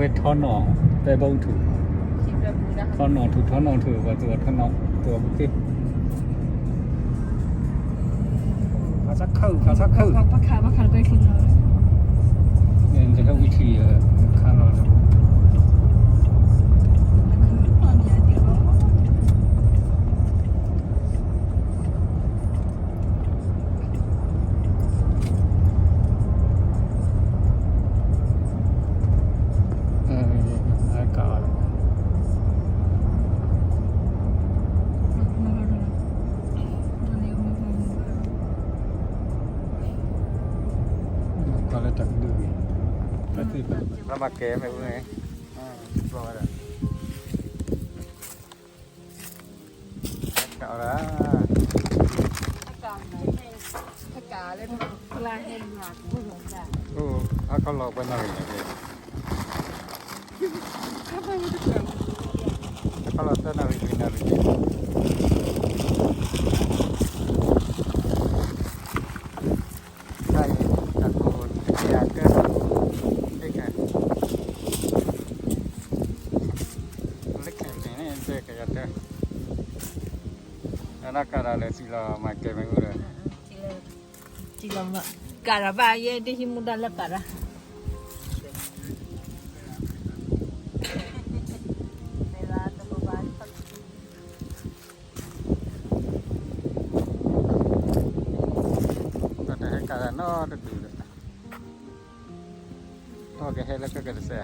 ဝဲထီနီၣ် ပဲဘီထူၣ်, ထီနီၣ်ထူၣ် ထီနီၣ်ထူၣ် ပှၤသူၣ်ထီနီၣ် သူၣ်အပူၤသ့ၣ်, ပှၤဆါခၢၣ် ပှၤဆါခၢၣ်, ပှၤခး ပှၤခးလီၤကွဲၤထံလီၤ, နတဟဲဝံထံယခါလီၤလၢ ကီလၢတၢ်ကဒုဂ့ၤ, လၢမၤကဲမ့ၢ်ဝဲ, ဘျီဝဲဒၣ် ကးအီၤဒၣ်, အိၣ် ဟါခီလီၤပှဲၤနၣ်ရံၣ်န့ၣ်, ဟါခီလီၤသၢနၣ်ရံၣ်လွံၢ်နၣ်ရံၣ်န့ၣ် တၢ်အံၤ တၢ်ကိးတကယၤတၢ, လၢခဲ, လၢခဲန့ၣ် တကယၤတၢ, အနီၢ်ကါဒၣ်လၢစံလီၤမၤကဲမ့ၢ်အိၣ်ဒီး, စံလီၤမၤ, ကးဒၣ်ဘၣ်ယဲ ဒ်ဟံးမူဒါလၢကးဒၣ် တၢ်တဟဲကးတၢ်နီတဒူၣ်ဒီး, တကဟဲလၢကကတစဲး,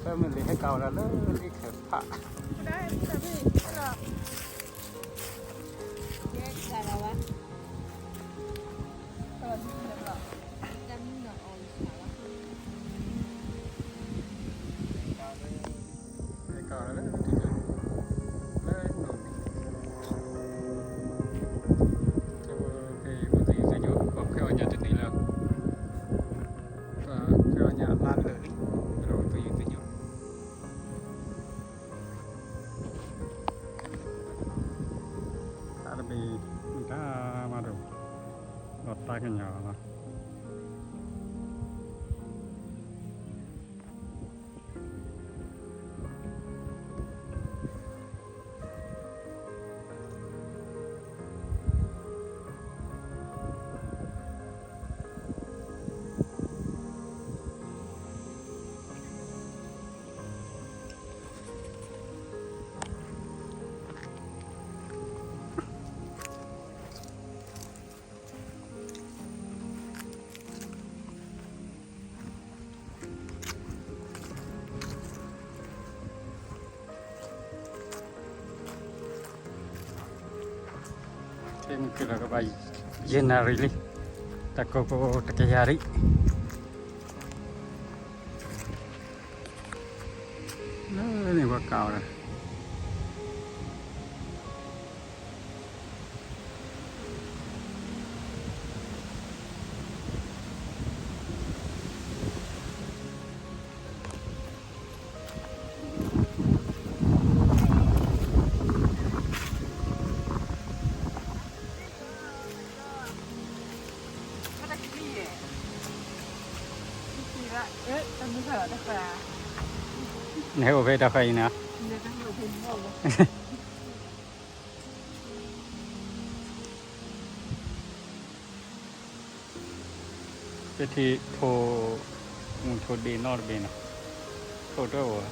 family ဟဲကးဝဲဒၣ်လၢလ့ခဲဖး, ဟဲကးဝဲဒၣ်လၢလ့ခဲ, လၢနိၣ်န့ၣ်, ကဲဝဲဖဲအံၤအိၣ်သယုၢ်သညိး ပှၤခွဲးအီၣ်ညၣ်တန့ၢ်လၢၤ, ပှၤခွဲးအီၣ်ညၣ်အလါလၢာ်လံ, ဒီးအိၣ်သယုၢ်သညိး အတဘ့ၣ်မတၤမးဒီး လီၤတၢ်ကညီၤလီၤ. ခဲမုၢ်က့ၤလီၤကဘၣ်ယဲၢ်နၣ်ရံၣ်လံ, တၢ်ကိးကိးတကယၤရံၣ်, လၢန့ၣ်ပှၤကးအီၤဒီး နဟဲအိၣ်ဖဲတၢ်ဃာ်အံၤနၤ, တထံၣ်ထိၣ်, မုၢ်ထိၣ်ဒ့ၣ်နီတဘ့ၣ်နီၤ, ထိၣ်တအိၣ်ဘၣ်.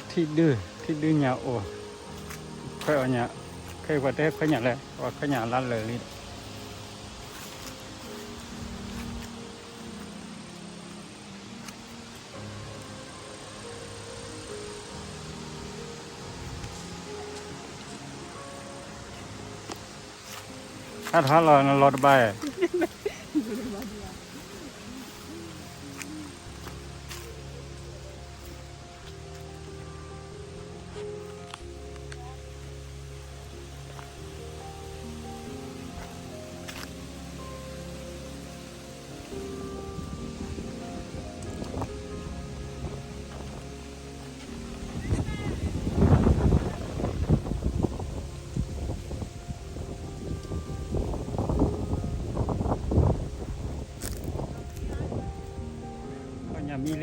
ထံဒု, ထံဒုညၣ်အိၣ်, ခွဲးအီၣ်ညၣ်, ခဲအံၤပှၤတဟဲခွဲးညၣ်လဲၣ်, ပှၤခွဲးညၣ်အလါလၢာ်လံဒီး ဟးထီၣ်လီၤ နလီၤတဘၣ်ဧါ.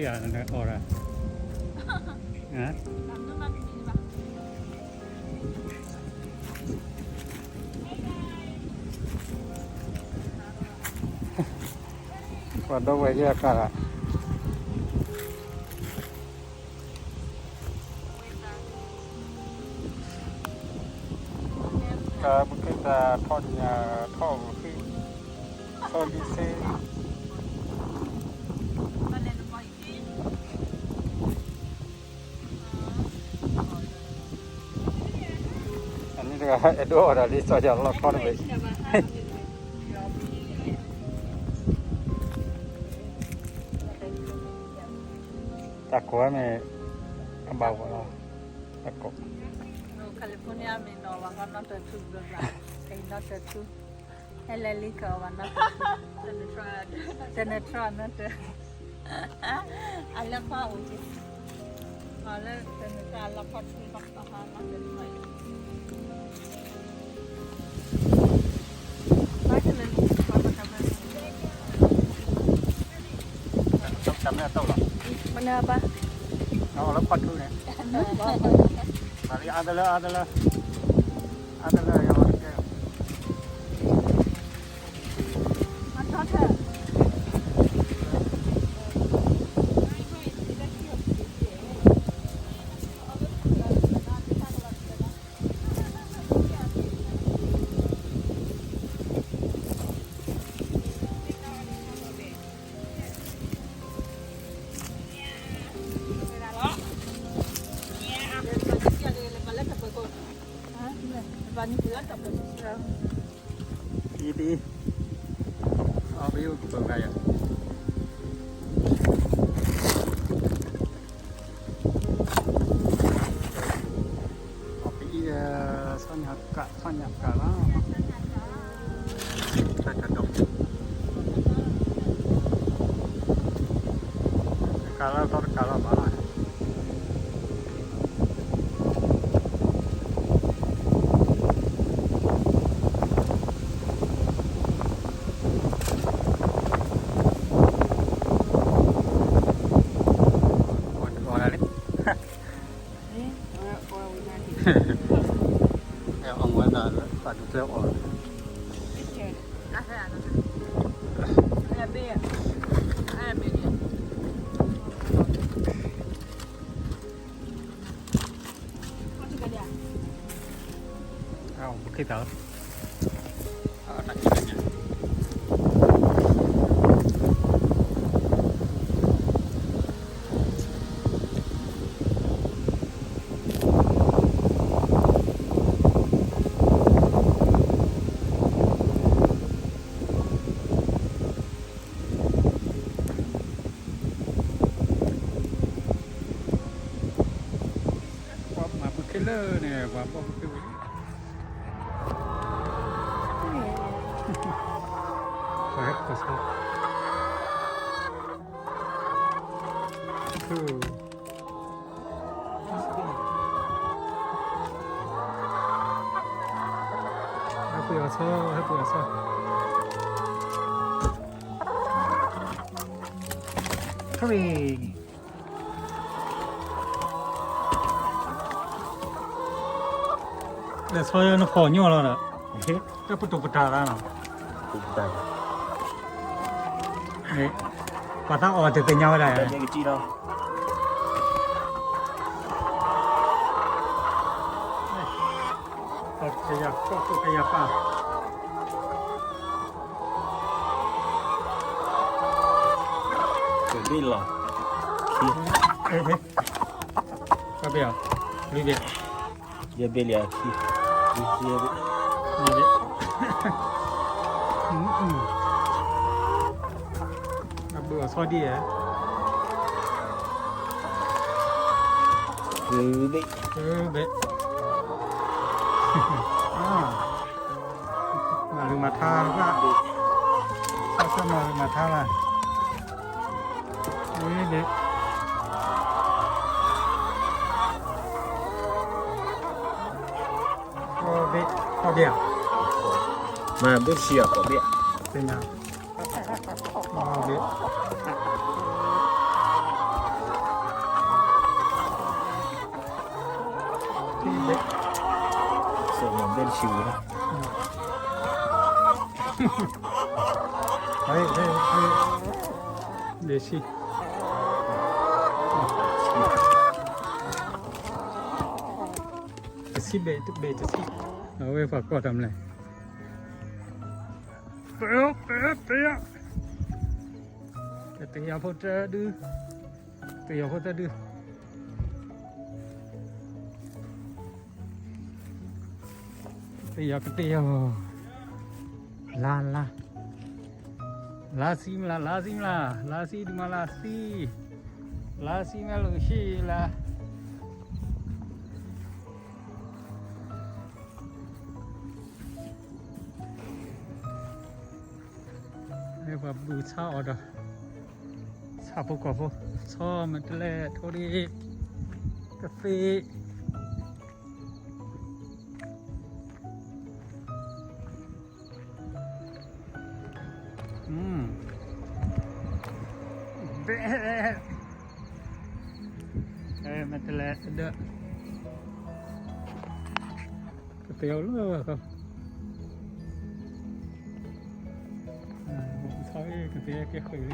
အီၣ်ဒၣ်, ပှၤဒီပုၢ်ဝဲၢ်သ့ၣ်အကါဒၣ် တၢ်ပက့တၢ်ထီၣ်ညၣ်ထီၣ်ဂီၤဃံ, ထီၣ်လံစ့, အန့ၣ်တဂၤအဲၣ်ဒိးအီၣ်ဒၣ်လံစီၤယၤလီၢ်ခီတဘ့ၣ်, တၢ်ကိးဝဲမ့ၢ် အဘၣ်ဝဲလီၤ, တၢ်ကိး California မ့ၢ်နီၢ်ဝဲနီၢ်တၢ်ထူဘျီဘျီ, နီၢ်တၢ်ထူ, ဟဲလဲၤလံကီးဝဲနီၢ်တၢ်ထူ, တနထြၢ်နီၢ်တၢ်, အလၢခီအိၣ်က့ၤ, အလၢတနထြၢ်အလၢခီထူဘၣ် တၢ်မ့ၢ်အတၢ်လီၤ, မနုၤအပၢ်, အလၢခီထူန့ၣ်, အါတလၢ အါတလၢ, အါတလၢ အံၤဒ်အံၤ, အဘၣ်ယိၣ်ကပၢၤဂၤယၤ, အံၤ, ဆီညၣ်ကး, ဆီညၣ်ကးလီၤ, တၢ်ကဒီး, တကးလီၤ ဒီတကးလီၤဘၣ်. အီၣ်ဝဲဒၣ်လၢပှၤဒူၣ်ကျဲအီၣ်, အဘုခ့သးလီၤ. ပှၤမၤဘုခ့လၢာ်န့ၣ် ပှၤဘီၣ်ဘုခ့ဝဲ, ပှၤဟဲကီၢ်ဆၢ, ဟဲပှ့ၤအီၤဆီ, ဟဲပှ့ၤအီၤဆီ, ခရံာ် လဲၤဆီနဖီၣ်ညီလီၤဒီး, တၢ်ပတိာ်ပတၢ်လၢနီၤ, ပှၤသးအီၣ်တသ့ၣ်ညါဝဲဒၣ်, ကယၤကံလီၤ, ကယၤပၢ်, ကဘ့ၣ်လီၤ, ကဘ့ၣ်, လွံၢ်ဘ့ၣ်, ယဲၢ်ဘ့ၣ်လံ, ယဲၢ်ဘ့ၣ်, အဘုအီၤဆီဒ်ဧါ, ဘ့ၣ်, ဘ့ၣ်, မၤလူၤမၤထါ, မၤလူၤမၤထါလၢ, ဘ့ၣ်, ဘ့ၣ်, ဘ့ၣ်ဧါ, မ့ၢ်ဘ့ၣ်ဆံးအီၤဘ့ၣ်, ဘ့ၣ်, ဘ့ၣ်, ဘ့ၣ်, ဘ့ၣ်, ဘ့ၣ်, ဘဲ, စိာ်မ့ၢ်ဘဲတဆံဝံၤလီၤ, ဟဲ, ဟဲ, ဟဲ, ဒ့ဆံ, တဆံဘ့ၣ်, တဘ့ၣ်တဆံ, အဝဲပှၤကွၢ်တၢ်မလဲၣ်, ပ, ပ, ပ, ကတယၤဖိတဒု, ကတယၤဖိတဒု, ကတယၤ ကတယၤ, လါ လါ, လါဆံမလၢ် လါဆံမလၢ် လါဆံဒုးမၤလၢ်ဆံ, လါဆံမ့ၢ်လီၤဆံလၢ ပှၤဘူၣ်ဆါအီၤဒီး ဆၣ်ဖိကီၢ်ဖိ, ဆီမဲာ်တဲးလဲး ထိၣ်ဒ့ၣ်, ကသ့ၣ်, ဘဲ, မဲာ်တဲးလဲးဒီး ကသ့ၣ်အိၣ်လၢဝဲဃီ, ကသ့ၣ်ကဲဃုာ်လံ,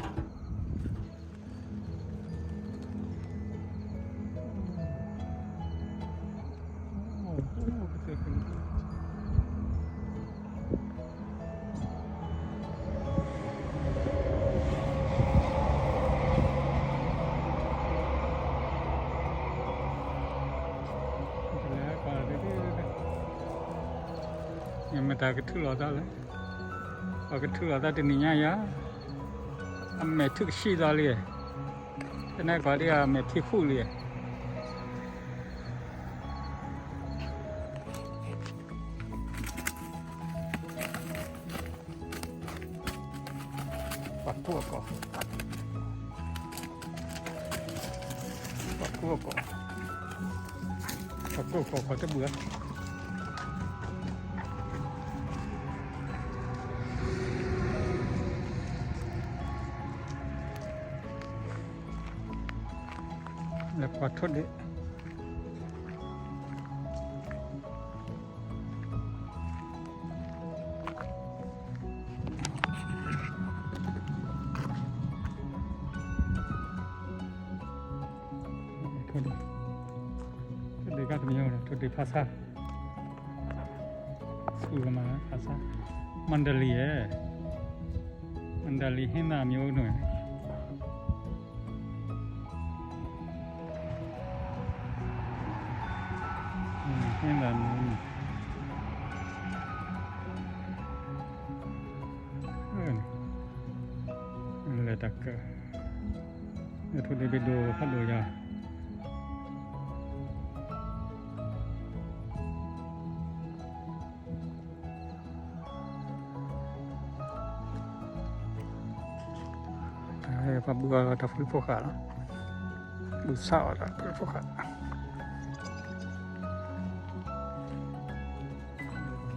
ကသ့ၣ်ဃုာ်လံ. မ့ၢ်တၢ်ကထုးလီၤသးလဲၣ်, ပှၤကထုးလီၤသးတနံၤညါယၤ, အမဲာ်ထံကဆှံသးလံ, တနံၤကီးဒ်အမဲာ်ထံဃုာ်လံ. ပှၤကိၢ်အကီၢ်, ပှၤကိၢ်အကီၢ်, ပှၤကိၢ်အကီၢ် ပှၤတဘူၣ်ဧါ. လဲၤကွၢ်ထိၣ်ဒ့ၣ် ထိၣ်ဒ့ၣ်, ထိၣ်ဒ့ၣ်ကတမံၤ, ထိၣ်ဒ့ၣ်ဖါဆါ, ဆူၣ်ကမၤဖါဆါ, မၣ်ဒလံဧါ, မၣ်ဒလံဟ့ၣ်နၤမံၤအိၣ်နုၤ, ဟ့ၣ်နၤမံၤအိၣ်နုၤ လဲၤတၢ်ကၢၢ်, ထိၣ်ဒ့ၣ်ဘ့ၣ်ဒိၣ်ဖးဒိၣ်ယၤ, ပှၤဘူၣ်အီၤတၢ်ဖုဖိဃာ်လီၤ, ဘူၣ်ဆါအီၤတၢ်ဖုဖိဃာ်.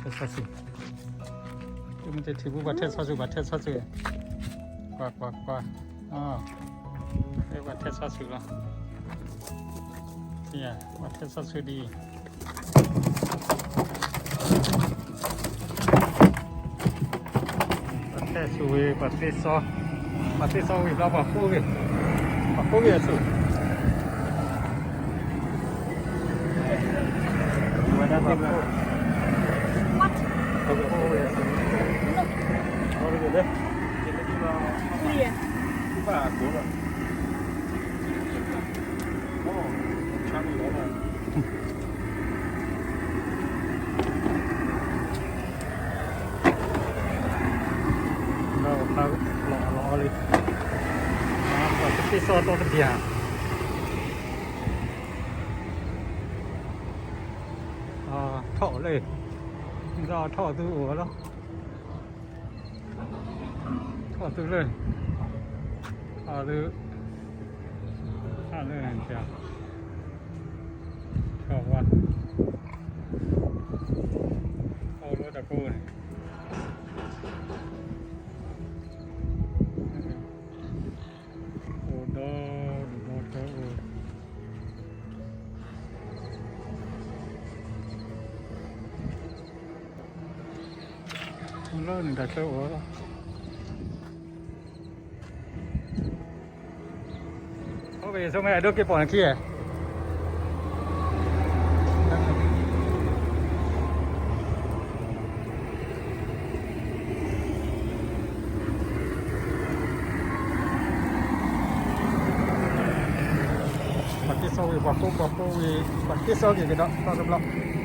ထဲဆီဆူၣ်, မ့ၢ်တထံၣ်ဘူး ပှၤထဲဆီဆူၣ် ပှၤထဲဆီဆူၣ်, ကွၢ်ကွၢ်ကွၢ်, ပှၤထဲဆီဆူၣ်လီၤ, ပှၤထဲဆီဆူၣ်ဒ်အံၤ, ပှၤထဲဆူၣ်ဝံၤ ပှၤသ့စီ, ပှၤသ့စီဝံၤဘျီ ပှၤဃိဂ့ၤ, ပှၤဃိဂ့ၤအဆူၣ် What? Lí, ပှၤသ့စီတီတဘျီ, ထီၣ်လၢ, ထီၣ်သုအိၣ်လီၤ, ထီၣ်သုလၢ, ထီၣ်သု, ထီၣ်လၢန့ၣ်, ထီၣ်ဝါ, ထီၣ်လၢတၢ်ကိးန့ၣ် အိၣ်ဒီဒူၣ်ဒီထၢအိၣ်, လၢနတၢ်ချၢအိၣ်, အိၣ်ဘၣ်ဆိမ့ၢ်အဒိက့ၤပိာ်နခံ, ပှၤတ့စီဝံၤ ပှၤကိးပှၤဖိဝံၤ ပှၤတ့စီက့ၤကဒီး သီတဘျီ.